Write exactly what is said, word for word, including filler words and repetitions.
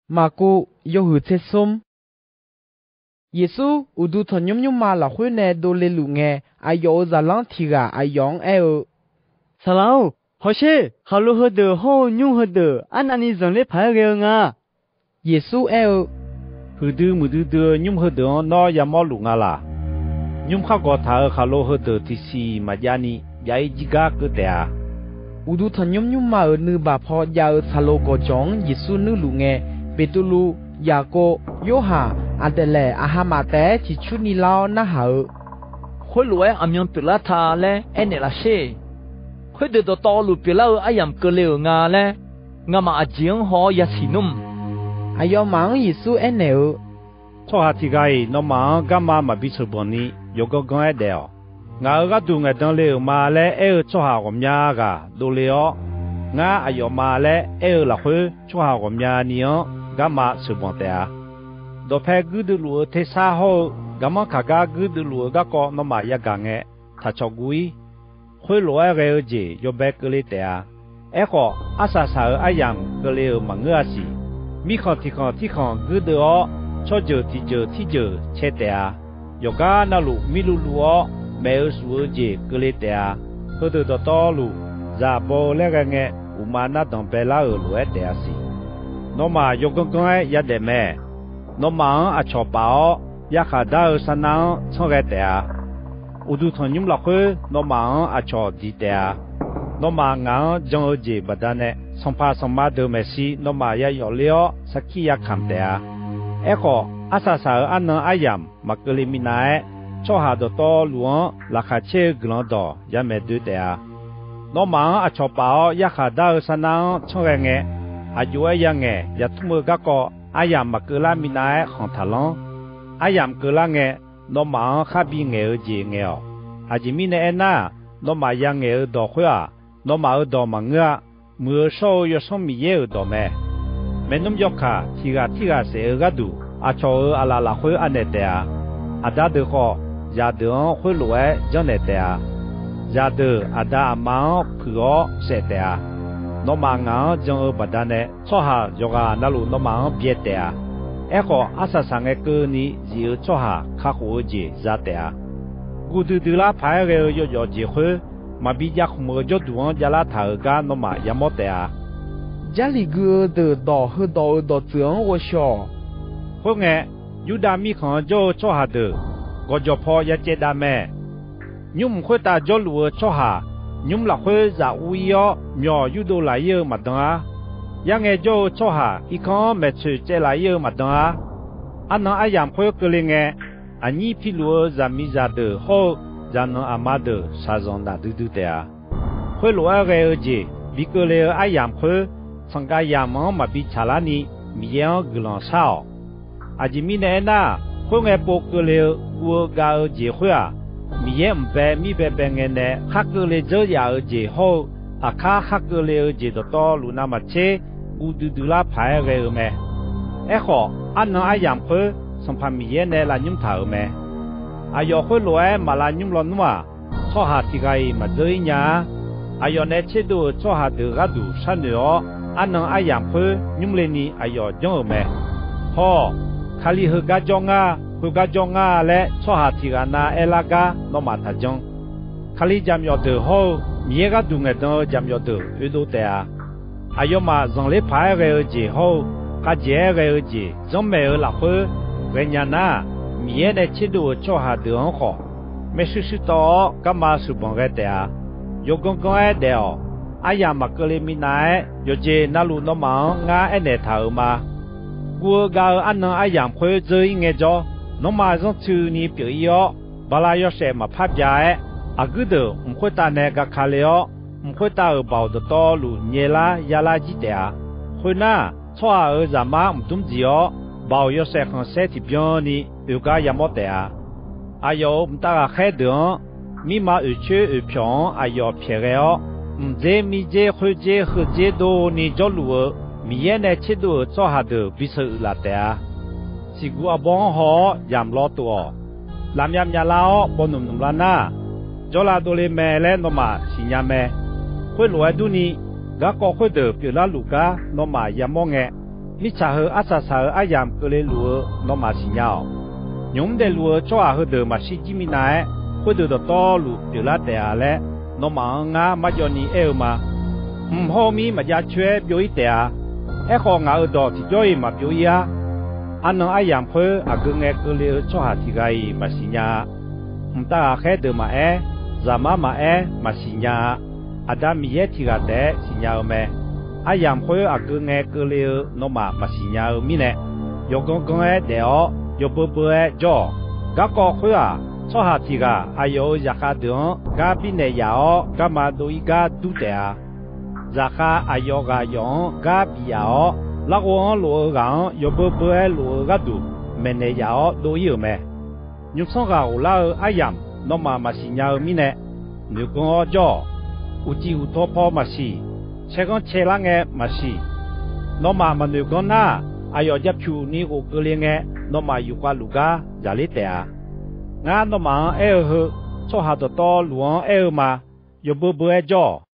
Maqkuv yawhuiq tser smr. Yeqsur uqduq tanqnymr nymrma lafkhoer nae dovle luf ngae, aqyawf-euq zaqlanr tiq ghaq aqyawf-anr aer-eu, Saqlaq-or, hawsher. Khaqlo heudeuq hawr-eu nymr heudeuq arnavni zanqler paq-aer ghae-eu nga. Yeqsur aer-eu, Huiqdui muiqdui dui-eu nymr heudeuq-anr nawr yamawr luf nga laq? Nymr khar gawq taq-euq khaqlo heudeuq tiqsiq maqjavni jav-ir jir gar keuv taef-a. Uqduq tanqnymr nymrma-euq nuibaq paw jav-eu saqlo gawqjawq-anr Yeqsur nuirluf ngae, Beqtuvluv, Yaqkov, Yorhaq, Aqdaeqlaeq aqha maf taef-aer ciqcurni lar-awr narhaq-eu, Khoerlof-aer aqmyan pyeuflar ta laer aernaeq laf sher. Khoerdeuq dawqtawvluf pyeuflar-eu aryamq keuvle-euq nga laer, ngamaf aqjeq-anr haw-awr yasiq nmr. Aqyawfmaf-anr Yeqsur aernaeq-eu, Tsawrhaq tiq ghaq-iq nawmaf-anr garma maqbi sheuqbanq ni yawganr ganr-aer daef-awq. 'Ngaq-euq gharduq ngaeqdan le-euq ma' laer aer-eu tsawrhaq ghawqmya ghaq dovle-awr, 'Ngar aqyawf ma' laer aer-eu lafkhoer, tsawrhaq ghawqmyani-anr garma sheuqbanq taef-a. Dawqpae guirdeuv luf-eu tersar hawr-eu, garmanr kaq gar guirdeuv luf-eu garkawv nawmaf yagaq ngae, taqcawq guv-ir. Khoerlof-aer ghae-eu jeq yawbae keuvle taef-a. Aerkhawf, arsaq saq-euq aryamq keuvle-euq maqngeur-a siq. Mirkhanq tiq khanq tirkhanq guirdeuv-awr, tsawrjeuq tiqjeuq tirjeuq cae taef-a. Yawqgar navluf mirluv luv-awr, maef-eu shuf-eu jeq keuvle taef-a. Heudeuq dawqtawvluf, zaq baw-eu laer ghae ngae, uqma nardanq baelar-euq lof-aer taef-a siq. Nawmaf yawganr ganr-aer yadaef mae. Nawmaf-anr aqcawq paf-awr, yarkhaq dar-eu sarnar-anr tsanr ghae taef-a. Uqduq tanqnymr lafkhoer nawmaf-anr aqcawq diq taef-a. Nawmaf ngaq-anr jan-eu jeq baqdanae, sanqpaq sanqma deuq maeqshi nawmaf ya yawf ler-awr sarkir ya kamq taef-a. Aerkhawf, arsaq saq-euq arnan aryamq maqkeuvle minav-aer, tsawrhaq dawqtawvluf-anr laqkhaq caer-eu guiqlanq dawq yamaeq doe taef-a. Nawmaf-anr aqcawq paf-awr yarkhaq dar-eu sarnar-anr tsanr ghae ngae, aq jov-aer ya ngaeq ya tmr-eu garkawv aryamq maqkeuv lar minav-aer khanq taqlanr. Aryamq keuvlar ngae, nawmaf-anr kharbi ngaeq-eu jeq ngaeq-awq. Aqjeq mirnae aernar, nawmaf ya ngaeq-eu dawq khoer-aq, nawmaf-euq dawq maqngeur-a. Muiq-eu shawr-eu Yawsanr Miqyaer-euq dawq mae. Maernmr yawkaq tiq ghaq tirghaq saef-eu gharduq, aqcawq-euq aqlaf lafkhoer anaeq taef-a. Aqda deuq khawf, zaqdeuq-anr khoerlof-aer janrnaeq taef-a. Zaqdeuq aqda aqma-anr puiq-awr saef taef-a. Nawmaf ngaq-anr jan-eu baqdanae, tsawrhaq yawqghaq navluf nawmaf-anr byae taef-a. Aerkhawf, arsaq saq ngae keuvni zif-eu tsawrhaq kakhof-eu jeq za taef-a. Guv duidui lar paq-aer ghae-eu yawjawf jeq khoer, maqbi jav khmq-eu jawrduq-anr javlar taq-euq gar nawmaf yamawr taef-a. Jarlif gui-eu deuq dawq heudawq-euq dawqtsuif-anr ghovshaw-awq. Khoerngae, Yurdav mirkhanq-anr jawr-eu tsawrhaq deuq gawqjawq paw ya caevdav mae. Nymrmq khoertav jawrluf-eu tsawrhaq, nymr lafkhoer zaf ur-ir-awr, myawq yurdov laf-ir-eu maqdan-ar. Yarngae jawr-eu tsawrhaq, irkanr-anr maeqtsoeq caev laf-ir-eu maqdan-ar. Arnan aryamq khoer keuvle ngae, aqnyir piluf-eu zaqmiqzaq deuq hawr-eu zaqnanq aqma deuq shaqzanq nafdui dui taef-a. Khoerlof-aer ghae-eu jeq bi keuvle-eu aryamq khoer, sanqgav yamq-anr maqbi tsaqlar ni, Miqyaer-anr guiqlanq shar-awq. Aqjeq mirnae aernar, khoerngae pov keuvle-eu guv-eu gav-eu jeq khoer-aq, Miqyaer mq bae mir baebae ngae nae khar keuvle dzeur yaf-eu jeq hawr-eu, aqkar khar keuvle-eu jeq dawqtawvluf navmaqtser guv duidui lar paq-aer ghae-eu mae. Aerkhawf, arnan aryamq khoer Sanqpaq Miqyaer nae lav nymr taq-euq mae. Aqyawf khoerlof-aer maq lav nymr lawnmr-aq, tsawrhaq tiq ghaq-iq maq dzeur-ir nya-ar. Aqyawf nae tserdov-euq tsawrhaq deuq gharduq sharnoeq-awr, arnan aryamq khoer nymr le ni aqyawf janr-euq mae. Hawr-awq. Kali heugar jawr ngar, khoergar jawr ngar laer tsawrhaq tiq ghaq na aerlar gar nawmaf taqjan. Kali jaqmyawf deuq hawr-eu, Miqyaer gharduq ngaeqdan-eu jaqmyawf deuq oedov taef-a. Aqyawfmaf zanqler paq-aer ghae-eu jeq hawr-eu, khavjeq-aer ghae-eu jeq janrmaeq-eu lafkhoer ghaenya nar, Miqyaer nae tserdov-euq tsawrhaq deuq-anr khawf, maershuir shuir tawv-awr garma sheuqbanq ghae taef-a. Yawganr ganr-aer daef-awq. Aryamq maqkeuv le minav-aer, yawqjeq navluf nawmaf-anr ngar aernaeq taq-euq ma. Guv-eu gav-eu arnan aryamq khoer dzeur-ir ngaejawr, nanrma zanrtsuini pyeuf-ir-awr, bala yawshaef maqpar bya-aer, aqguir deuq mq khoertav nae gaka le-awr, mq khoertav-euq baoq dawqtawvluf nyaelar yalar jir taef-a. Khoernar, Tsawrhaq-euq Zaqmar mqdmr dziq-awr, baoq yawshaef khanqsaer tiqbyan ni oeq gar yamawr taef-a. Aqyawf-euq mqtav ghaqkhaer deuq-anr, mirma oeqcoer oeqpyawq-anr aqyawf pyaeq ghae-awr, mqdzer mirdzer khoerdzer heudzer dov ni jawrluf-eu, Miqyaer nae tserdov-euq tsawrhaq deuq bisheuq uiqlaf taef-a. Siqguq arbawr-anr haw-awr yamq lawtov-awq. Lavmyav myavlar-awr bawv nmq nmq lar nar, jawrlav dovle mae laer nawmaf siqnya mae. Khoerlof-aer durni, garkawv khoerdeuq pyeuflar luf gar nawmaf yamawr ngae, Mirtsaq heu arsaq saq-euq aryamq keuvle luf-eu nawmaf siqnya-awq. Nymq mr daefluf-eu tsawrhaq heudeuq maqshir jir minav-aer, khoerdeuq dawqtawvluf pyeuflar taef-a laer, nawmaf-anr ngar marjawv ni aer-eu ma. Mq hawr-eu mir maqjav coer-aer byov-ir taef-a. Aerkhawf, ngaq-euq dawq tiqjawr-iq maqbyov-ir-ar. Arnan aryamq khoer aqgeu ngae keuvle-eu tsawrhaq tiq ghaq-iq maqsiq nya-a. Mqtav ghaqkhaer deuq maqaer, Zaqmar maqaer, maqsiq nya-a. Aqda Miqyaer tiq ghaq taef-aer siqnya-eu mae. Aryamq khoer aqgeu ngae keuvle-eu nawmaf maqsiq nya-eu mirnae, yawqgan gan-aer daef-awr, yawbeu beu-aer jawr-awq. Garkawv khoer-aq, tsawrhaq tiq ghaq aqyawf-euq zaqkhav deuq-anr gar birnaeq yaf-awr, garma dov-ir gar dur taef-a. Zaqkhav aqyawf ghaq yawf-anr gar bif yaf-awr, larghov-anr lof-eu ghaq-anr yawbeu beu-aer lof-eu gharduq maeqnaeq yaf-awr dov-ir-euq mae. Nymrsanr ghaq ghoflar-eu aryamq nawmaf maqsiq nya-eu mirnae, noeq ganr-awr jawr-awq. Uqcif uqtaw paw maqsiq, caerghanr caelar ngae maqsiq. Nawmaf maqnoeq ganr nar, aqyawf japyuq ni ghof keuvle ngae, nawmaf yufkhav luf gar dzaqler taef-a. Ngar nawmaf-anr aer-eu heu, tsawrhaq dawqtawvluf-anr aer-eu ma. Yawbeu beu-aer jawr-awq.